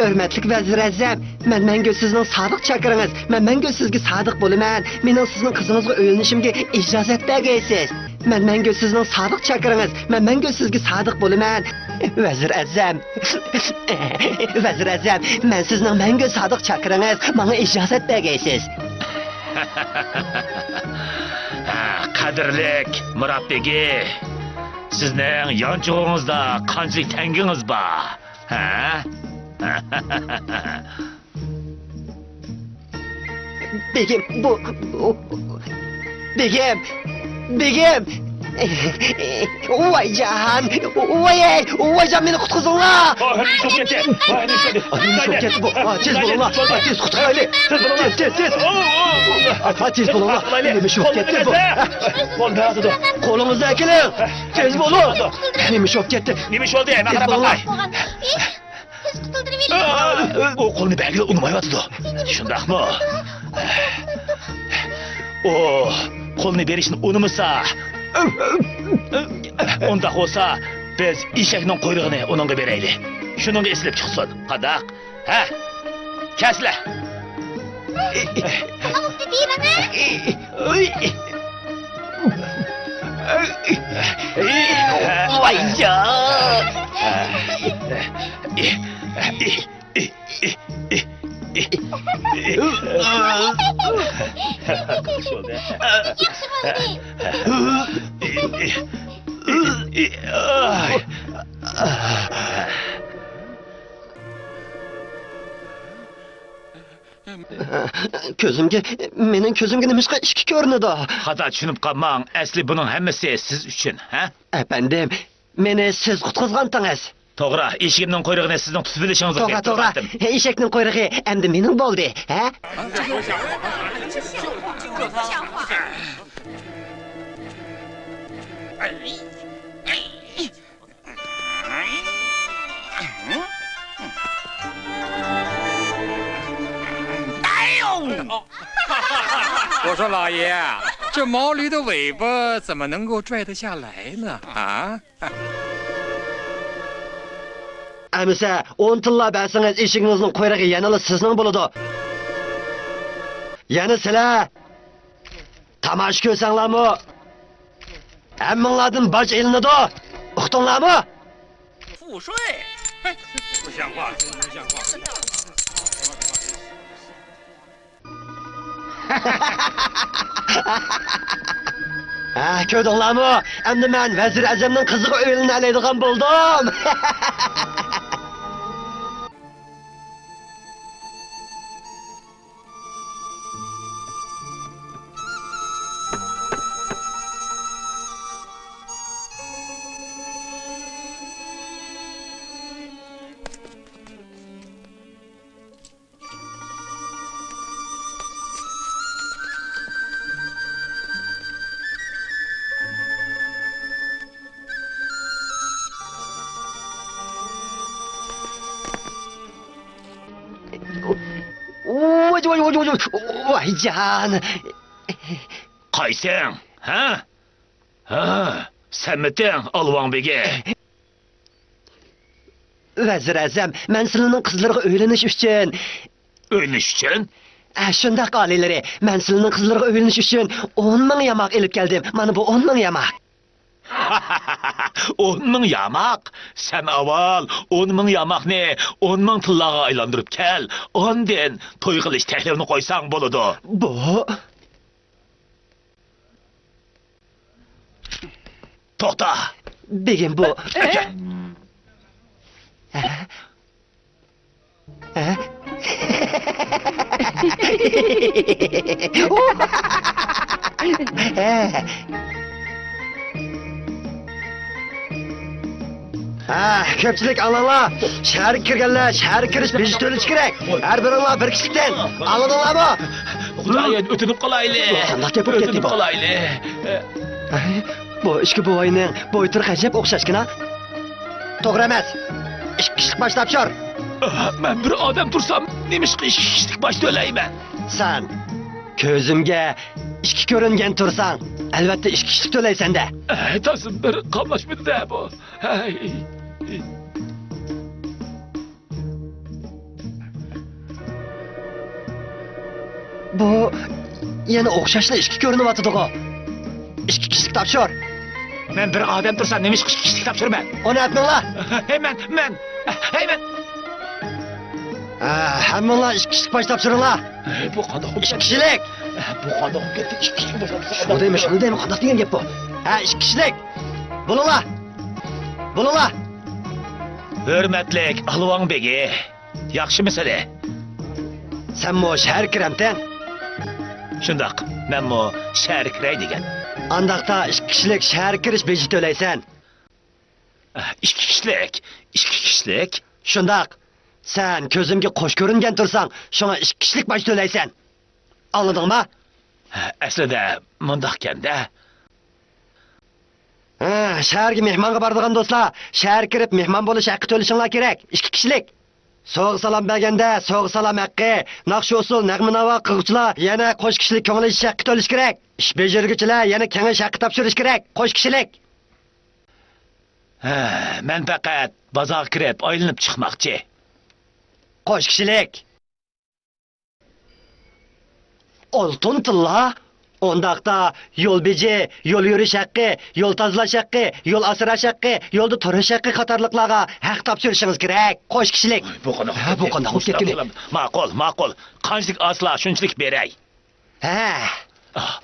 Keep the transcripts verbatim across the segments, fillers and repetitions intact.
ھۆرمەتلىك ۋەزىر ئەزەم، مەن مەڭگۈ سىزنىڭ سادىق چاكىرىڭىز. مەن مەڭگۈ سىزگە سادىق بولىمەن. مېنىڭ سىزنىڭ قىزىڭىزغا ئۆيلىنىشىمگە ئىجازەت بەرگەيسىز. مەن مەڭگۈ سىزنىڭ سادىق چاكىرىڭىز. مەن مەڭگۈ سىزگە سادىق بولىمەن. ۋەزىر ئەزەم. ۋەزىر ئەزەم، مەن سىزنىڭ مەڭگۈ سادىق چاكىرىڭىز. ماڭا ئىجازەت بەرگەيسىز. ھە، قەدىرلىك مۇرات بېگى، سىزنىڭ يانچۇقىڭىزدا قانچىلىك تەڭگىڭىز بار؟ ھە؟ بېگىم، بۇ، بۇ، بېگىم، بېگىم! ۋايجان! ۋايەي! ۋايجان، مېنى قۇتقۇزۇڭلار! ئا، نېمە ئىش بولۇپ كەتتى؟ ۋاي، نېمە ئىش بولدى؟ ئا، نېمە ئىش بولۇپ كەتتى بۇ؟ ئا، تېز بولۇڭلار! ئا، تېز قۇتقۇزايلى! تېز بولۇڭلار! تېز، تېز، تېز! ئا، تېز بولۇڭلار! نېمە ئىش بولۇپ كەتتى بۇ؟ قولىڭىزنى ئەكېلىڭ! تېز بولۇڭ! نېمە ئىش بولۇپ كەتتى؟ نېمە ئىش بولدى؟ تېز بولۇڭلار! تېز قۇتۇلدۇرۇۋېلىڭ. ئۇ قولنى بەرگىلى ئۇنىمايۋاتىدۇ. شۇنداقمۇ؟ ئۇ قولنى بېرىشنى ئۇنىمىسا، ئۇنداق بولسا، بىز ئېشەكنىڭ قۇيرۇقىنى ئۇنىڭغا بېرەيلى. شۇنىڭغا ئېسىلىپ چىقسۇن. قانداق؟ ھە؟ كەلسىلە! قۇلاقلىرىنى بېرىڭ! ۋايجان! كۆزۈمگە، مېنىڭ كۆزۈمگە نېمىشقا ئىككى كۆرۈنىدۇ؟ خاتا چۈشىنىپ قالماڭ، ئەسلى بۇنىڭ ھەممىسى سىز ئۈچۈن، ھە؟ ئەپەندىم، مېنى سىز قۇتقۇزغانتىڭىز. توغرا، ئېشىكىمنىڭ قۇيرۇقىنى سىزنىڭ تۇتۇپ ئېلىشىڭىزغا توغرا، توغرا. كەلتۈرۈۋەتتىم. ئېشەكنىڭ قۇيرۇقى ئەمدى مېنىڭ بولدى، ھە؟ ئەمىسە، ئون تىللا بەرسىڭىز، ئېشىكىڭىزنىڭ قۇيرۇقى يەنىلا سىزنىڭ بولىدۇ. يەنە سىلەر. تاماشا كۆرسەڭلارمۇ، ھەممىڭلاردىن باج ئېلىنىدۇ. ئۇقتۇڭلارمۇ؟ ھە، كۆردۈڭلارمۇ؟ ئەمدى مەن ۋەزىر ئەزەمنىڭ قىزىغا ئۆيلىنەلەيدىغان بولدۇم. ۋاي، ۋاي، ۋاي، ۋاي، ۋاي، ۋايجان! قايسىڭ، ھە؟ ھە، سەنمىتىڭ، ئالۋاڭ بېگى؟ ۋەزىر ئەزەم، مەن سىلىنىڭ قىزلىرىغا ئۆيلىنىش ئۈچۈن. ئۆيلىنىش ئۈچۈن؟ ھە، شۇنداق، ئالىيلىرى. مەن سىلىنىڭ قىزلىرىغا ئۆيلىنىش ئۈچۈن ئون مىڭ ياماق ئېلىپ كەلدىم. مانا بۇ ئون مىڭ ياماق. ئون مىڭ ياماق؟ سەن ئاۋۋال ئون مىڭ ياماقنى ئون مىڭ تىللاغا ئايلاندۇرۇپ كەل. ئاندىن توي قىلىش تەكلىپىنى قويساڭ بولىدۇ. بۇ توختا! بېگىم، بۇ. ئەكەل. ھە؟ ھە؟ ھە، كۆپچىلىك ئاڭلاڭلار. شەھەرگە كىرگەنلەر شەھەرگە كىرىش بېجى تۆلىشى كېرەك. ھەر بىرىڭلار بىر كىشىلىكتىن. ئاڭلىدىڭلارمۇ؟ خۇدايىم، ئۆتۈنۈپ قالايلى. قانداق گەپ بولۇپ كەتتى ئۆتۈنۈپ بۇ؟ قالايلى. بۇ ئىككى بوۋاينىڭ بويتۇرۇقى ئەجەب ئوخشاشكىنا. توغرا ئەمەس. ئىككى كىشىلىك باج تاپشۇر. مەن بىر ئادەم تۇرسام، نېمىشقا ئىككى كىشىلىك باج تۆلەيمەن؟ سەن كۆزۈمگە ئىككى كۆرۈنگەن تۇرساڭ، ئەلۋەتتە ئىككى كىشىلىك تۆلەيسەن-دە. ئەي، تازا بىر قاملاشمىدى-دە بۇ. ھەي. بۇ يەنە ئوخشاشلا ئىككى كۆرۈنۈۋاتىدىغۇ. ئىككى كىشىلىك تاپشۇر. مەن بىر ئادەم تۇرسام، نېمىشقا ئىككى كىشىلىك تاپشۇرىمەن؟ ئۇنى ئېيتماڭلار. ھەي، مەن، مەن. ھەي، مەن. ھە، ھەممىڭلار ئىككى كىشىلىك باج تاپشۇرۇڭلار. ھەي، بۇ قانداق بولۇپ ئىككى كىشىلىك. ھە، بۇ قانداق بولۇپ كەتتى؟ ئىككى كىشىلىك باج تاپشۇر. شۇنى دەيمەن، شۇنى دەيمەن، قانداق دېگەن گەپ بۇ؟ ھە، ئىككى كىشىلىك. بولۇڭلار. بولۇڭلار. ھۆرمەتلىك ئالۋاڭ بېگى. ياخشىمۇ سېنى؟ سەنمۇ شەھەرگە كىرەمتىڭ؟ شۇنداق، مەنمۇ شەھەرگە كىرەي دېگەن. ئانداقتا ئىككى كىشىلىك شەھەرگە كىرىش بېجى تۆلەيسەن. ئىككى كىشىلىك؟ ئىككى كىشىلىك؟ شۇنداق. سەن كۆزۈمگە قوش كۆرۈنگەن تۇرساڭ، شۇڭا ئىككى كىشىلىك باج تۆلەيسەن. ئاڭلىدىڭما؟ ئەسلىدە مۇنداقكەن-دە. ھە، شەھەرگە مېھمانغا بارىدىغان دوستلار، شەھەرگە كىرىپ مېھمان بولۇش ھەققى تۆلىشىڭلار كېرەك. ئىككى كىشىلىك. سوۋغا سالام بەرگەندە سوۋغا سالام ھەققى، ناخشا ئۇسسۇل، نەغمە ناۋا قىلغۇچىلار يەنە قوش كىشىلىك كۆڭۈل ئېچىش ھەققى تۆلىشى كېرەك. ئىش بېجىرگۈچىلەر يەنە كېڭەش ھەققى تاپشۇرۇشى كېرەك. قوش كىشىلىك. ھە، مەن پەقەت بازارغا كىرىپ ئايلىنىپ چىقماقچى. قوش كىشىلىك. ئالتۇن تىللا؟ ئۇنداقتا يول بېجى، يول يۈرۈش ھەققى، يول تازىلاش ھەققى، يول ئاسراش ھەققى، يولدا تۇرۇش ھەققى قاتارلىقلارغا ھەق تاپشۇرۇشىڭىز كېرەك. قوش كىشىلىك. ۋاي، بۇ قانداق ھە، بۇ قانداق بولۇپ كەتكىنى؟ ماقۇل، ماقۇل. قانچىلىك ئالسىلا، شۇنچىلىك بېرەي. ھە. ئاھ،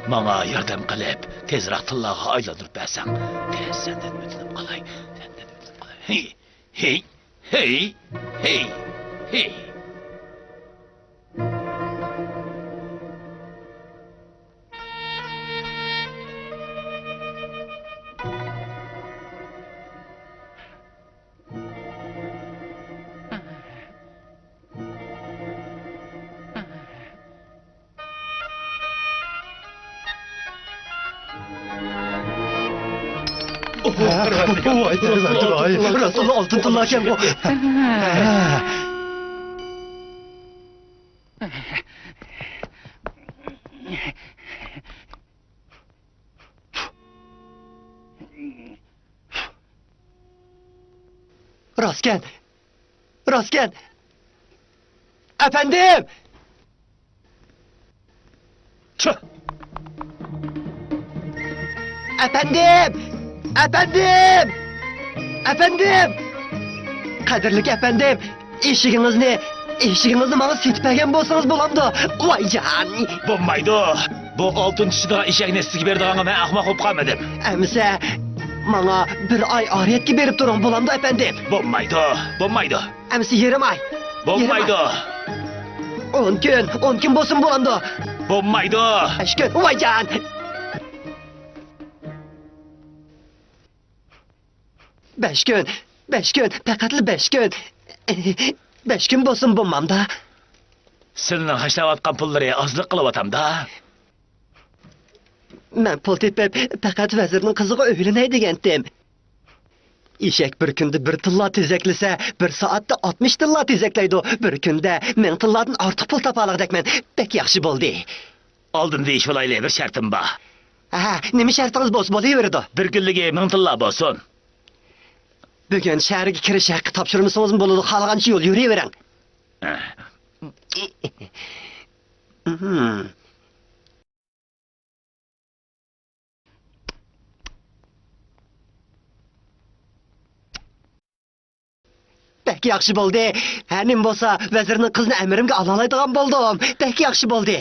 ماڭا ياردەم قىلىپ، تېزراق تىللاغا ئايلاندۇرۇپ بەرسەڭ. تېز، سەندىن ئۆتۈنۈپ قالاي، سەندىن ئۆتۈنۈپ قالاي. ھى، ھى، ھى، ھى، ھى. ۋاي پەرۋەردىگار. ۋاي، رەسۇلۇللا ئالتۇن تىللاكەن بۇ. راستكەن. راستكەن. ئەپەندىم! چۈھ! ئەپەندىم! ئەپەندىم! ئەپەندىم! قەدىرلىك ئەپەندىم، ئېشىكىڭىزنى، ئېشىكىڭىزنى ماڭا سېتىپ بەرگەن بولسىڭىز بولامدۇ؟ ۋايجان! بولمايدۇ. بۇ ئالتۇن چىشىدىغان ئېشەكنى سىزگە بېرىدىغانغا مەن ئەخمەق بولۇپ قالمىدىم. ئەمىسە ماڭا بىر ئاي ئارىيەتكە بېرىپ تۇرۇڭ، بولامدۇ ئەپەندىم؟ بولمايدۇ، بولمايدۇ. ئەمىسە يېرىم ئاي. بولمايدۇ. يېرىم ئاي. ئون كۈن، ئون كۈن بولسىمۇ بولامدۇ؟ بولمايدۇ. بەش كۈن، ۋايجان! بەش كۈن، بەش كۈن، پەقەتلا بەش كۈن. بەش كۈن بولسىمۇ بولمامدا؟ سىلىنىڭ خەجلەۋاتقان پۇللىرى ئازلىق قىلىۋاتامدا؟ مەن پۇل تېپىپ، پەقەت ۋەزىرنىڭ قىزىغا ئۆيلىنەي دېگەنتىم. ئېشەك بىر كۈندە بىر تىللا تېزەكلىسە، بىر سائەتتە ئاتمىش تىللا تېزەكلەيدۇ. بىر كۈندە مىڭ تىللادىن ئارتۇق پۇل تاپالاغۇدەكمەن. بەك ياخشى بولدى. ئالدىن دېيىشىۋالايلى، بىر شەرتىم بار. ھە، نېمە شەرتىڭىز بولسا بولۇۋېرىدۇ. بىر كۈنلۈكى مىڭ تىللا بولسۇن. بۈگۈن شەھەرگە كىرىش ھەققى تاپشۇرمىسىڭىزمۇ بولىدۇ، خالىغانچە يول يۈرۈۋېرىڭ. ھە. بەك ياخشى بولدى. ھە، نېمە بولسا، ۋەزىرنىڭ قىزىنى ئەمرىمگە ئالالايدىغان بولدۇم. بەك ياخشى بولدى.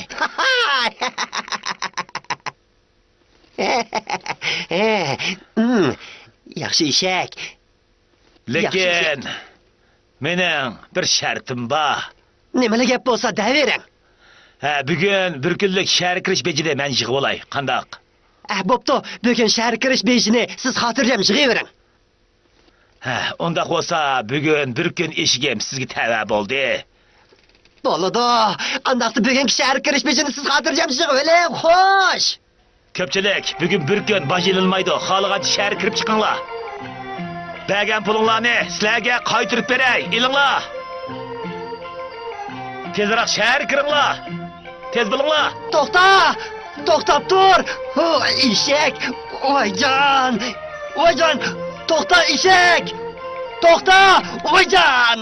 ياخشى ئېشەك. لېكىن، ياخشى ئېشەك. مېنىڭ بىر شەرتىم بار. نېمىلا گەپ بولسا دەۋېرىڭ. ھە، بۈگۈن بىر كۈنلۈك شەھەرگە كىرىش بېجىنى مەن يىغىۋالاي، قانداق؟ ھە، بوپتۇ، بۈگۈن شەھەرگە كىرىش بېجىنى سىز خاتىرجەم يىغىۋېرىڭ. ھە، ئۇنداق بولسا بۈگۈن بىر كۈن ئېشىكىم سىزگە تەۋە بولدى. بولىدۇ، ئانداقتا بۈگۈنكى شەھەرگە كىرىش بېجىنى سىز خاتىرجەم يىغىۋېلىڭ، خوش! كۆپچىلىك، بۈگۈن بىر كۈن باج ئېلىنمايدۇ، خالىغانچە شەھەرگە كىرىپ چىقىڭلار. بەرگەن پۇلۇڭلارنى سىلەرگە قايتۇرۇپ بېرەي، ئېلىڭلار. تېزراق شەھەرگە كىرىڭلار. تېز بولۇڭلار. توختا! توختاپ تۇر! ھو، ئېشەك! ۋايجان! ۋايجان! توختا، ئېشەك! توختا! ۋايجان!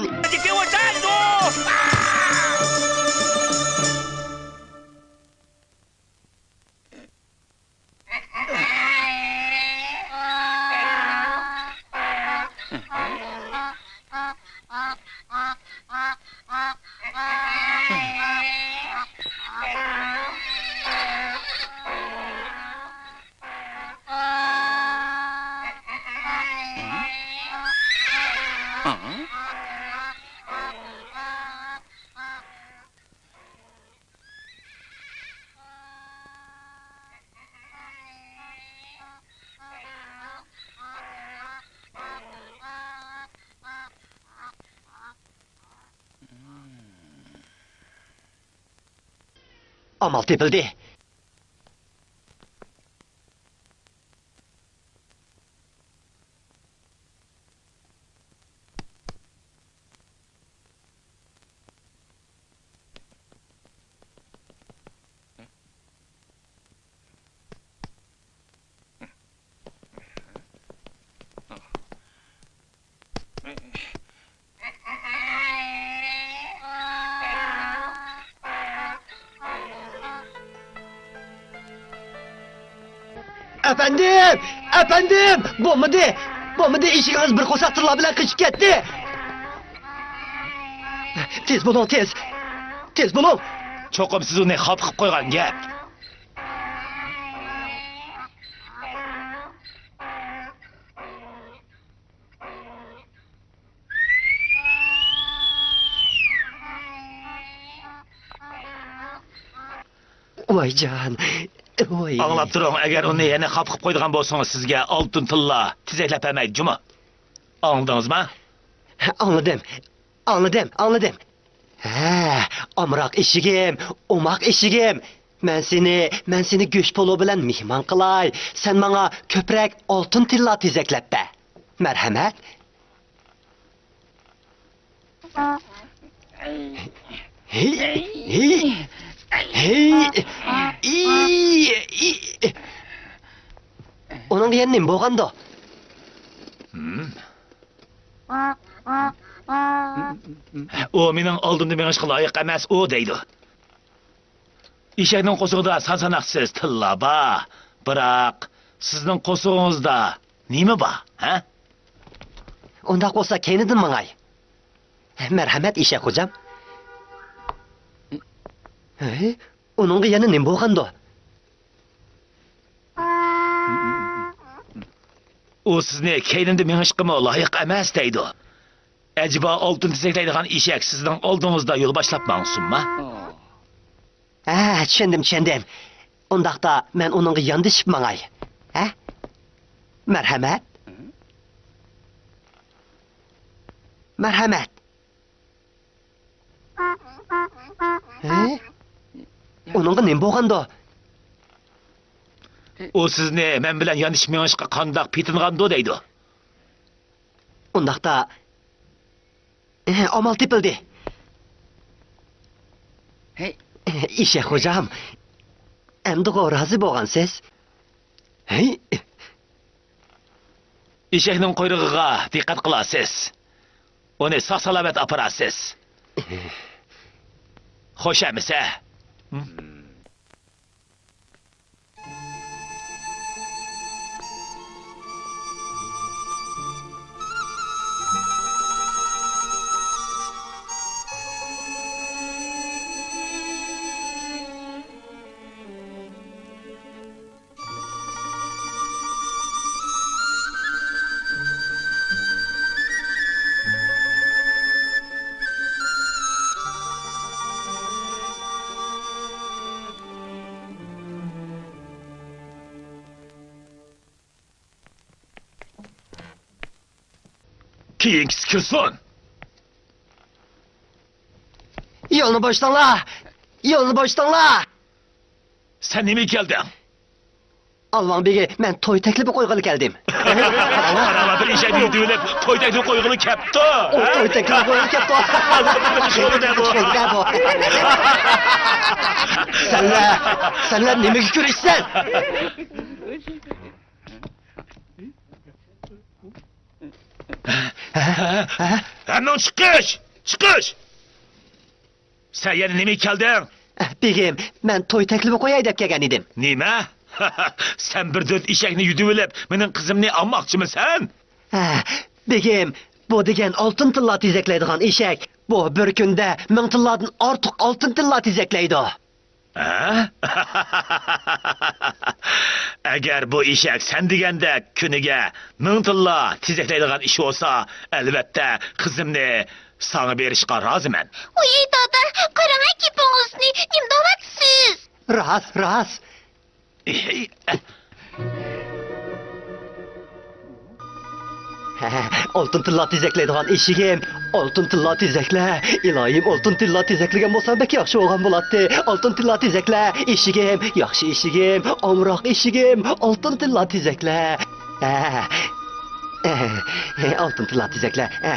ئامال تېپىلدى. ئەپەندىم! ئەپەندىم! بولمىدى! بولمىدى، ئېشىكىڭىز بىر قورساق تىللا بىلەن قېچىپ كەتتى! تېز بولۇڭ، تېز! تېز بولۇڭ! چوقۇم سىز ئۇنى خاپا قىلىپ قويغان گەپ. ۋايجان، ۋاي. ئاڭلاپ تۇرۇڭ، ئەگەر ئۇنى يەنە خاپا قىلىپ قويىدىغان بولسىڭىز، سىزگە ئالتۇن تىللا تېزەكلەپ بەرمەيدۇ جۇمۇ. ئاڭلىدىڭىزما؟ ئاڭلىدىم، ئاڭلىدىم، ئاڭلىدىم. ھە، ئامراق ئېشىكىم، ئوماق ئېشىكىم. مەن سېنى، مەن سېنى گۆش پولۇ بىلەن مېھمان قىلاي. سەن ماڭا كۆپرەك ئالتۇن تىللا تېزەكلەپ بەر. مەرھەمەت. ئۇنىڭغا يەنە نېمە بولغاندۇ؟ ئۇ مېنىڭ ئالدىمدا مېڭىشقا لايىق ئەمەس ئۇ دەيدۇ. ئېشەكنىڭ قورسىقىدا سان-ساناقسىز تىللا بار. بىراق، سىزنىڭ قورسىقىڭىزدا نېمە بار، ھە؟ ئۇنداق بولسا كەينىدىن ماڭاي. مەرھەمەت، ئېشەك خوجام. ھەي، ئۇنىڭغا يەنە نېمە بولغاندۇ؟ ئۇ سىزنى كەينىمدە مېڭىشقىمۇ لايىق ئەمەس دەيدۇ. ئەجەبا ئالتۇن تېزەكلەيدىغان ئېشەك سىزنىڭ ئالدىڭىزدا يول باشلاپ ماڭسۇنما؟ ھە، چۈشەندىم، چۈشەندىم. ئۇنداقتا مەن ئۇنىڭغا ياندىشىپ ماڭاي. ھە؟ مەرھەمەت. مەرھەمەت. ھە؟ ئۇنىڭغا نېمە بولغاندۇ؟ ئۇ سىزنى مەن بىلەن ياندىشىپ مېڭىشقا قانداق پېتىنغاندۇ دەيدۇ. ئۇنداقتا، ئامال تېپىلدى. ھەي. ئېشەك خوجام، ئەمدىغۇ رازى بولغانسىز؟ ھەي. ئېشەكنىڭ قۇيرۇقىغا دىققەت قىلارسىز. ئۇنى ساق-سالامەت ئاپىرارسىز. خوش ئەمىسە؟ كېيىنكىسى كىرسۇن. يولنى بوشىتىڭلار! يولنى بوشىتىڭلار! سەن نېمىگە كەلدىڭ؟ ئالۋاڭ بېگى، مەن توي تەكلىپى قويغىلى كەلدىم. قاراڭلار، بىر ئېشەكنى يۈدۈۋېلىپ، توي تەكلىپى قويغىلى كەپتۇ. ئۇ توي تەكلىپى قويغىلى كەپتۇ. شۇنداق بۇ. سەنلەر، سەنلەر نېمىگە كۈرىشىسەن؟ ھەممىڭ چىقىش! چىقىش! سەن يەنە نېمىگە كەلدىڭ؟ بېگىم، مەن توي تەكلىپى قوياي دەپ كەلگەن ئىدىم. نېمە؟ سەن بىر دۆت ئېشەكنى يۈدۈۋېلىپ، مېنىڭ قىزىمنى ئالماقچىمىسەن؟ ھە، بېگىم، بۇ دېگەن ئالتۇن تىللا تېزەكلەيدىغان ئېشەك. بۇ بىر كۈندە مىڭ تىللادىن ئارتۇق ئالتۇن تىللا تېزەكلەيدۇ. ھە؟ ئەگەر بۇ ئېشەك سەن دېگەندەك كۈنىگە مىڭ تىللا تېزەكلەيدىغان ئىش بولسا، ئەلۋەتتە، قىزىمنى ساڭا بېرىشقا رازىمەن. ۋوي، دادا، قاراڭا گېپىڭىزنى، نېمە دەۋاتىسىز؟ راست، راست. ئالتۇن تىللا تېزەكلەيدىغان ئېشىكىم، ئالتۇن تىللا تېزەكلە. ئىلاھىم، ئالتۇن تىللا تېزەكلىگەن بولسام بەك ياخشى بولغان بولاتتى. ئالتۇن تىللا تېزەكلە، ئېشىكىم، ياخشى ئېشىكىم، ئامراق ئېشىكىم، ئالتۇن تىللا تېزەكلە. ئە، ئە، ئالتۇن تىللا تېزەكلە. ئە.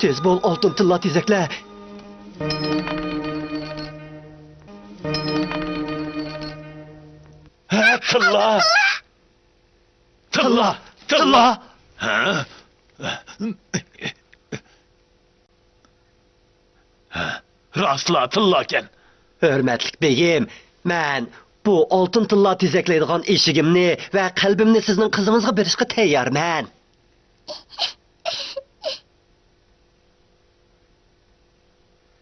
تېز بول، ئالتۇن تىللا تېزەكلە. ھە، تىللا! تىللا! تىللا! ھە؟ ھە، راستلا تىللاكەن. ھۆرمەتلىك بېگىم، مەن بۇ ئالتۇن تىللا تېزەكلەيدىغان ئېشىكىمنى ۋە قەلبىمنى سىزنىڭ قىزىڭىزغا بېرىشقا تەييارمەن.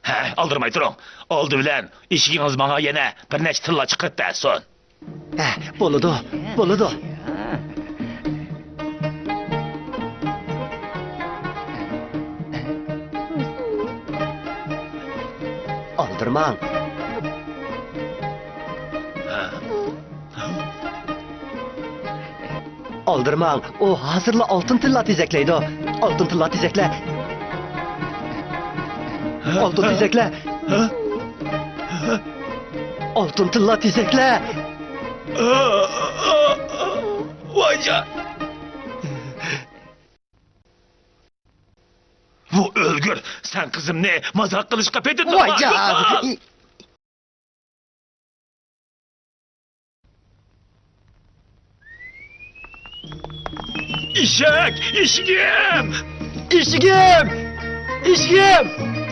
ھە، ئالدىرىماي تۇرۇڭ. ئالدى بىلەن ئېشىكىڭىز ماڭا يەنە بىر نەچچە تىللا چىقىرىپ بەرسۇن. ھە، بولىدۇ، بولىدۇ. ئالدىرىماڭ. ھە. ئالدىرىماڭ، ئۇ ھازىرلا ئالتۇن تىللا تېزەكلەيدۇ. ئالتۇن تىللا تېزەكلە. ئالتۇن تېزەكلە. ئالتۇن تىللا تېزەكلە. ۋايجان! بۇ ئۆلگۈر، سەن قىزىمنى مازاق قىلىشقا پېتىندىڭمۇ؟ ۋايجان! ئېشەك! ئېشىكىم! ئېشىكىم! ئېشىكىم!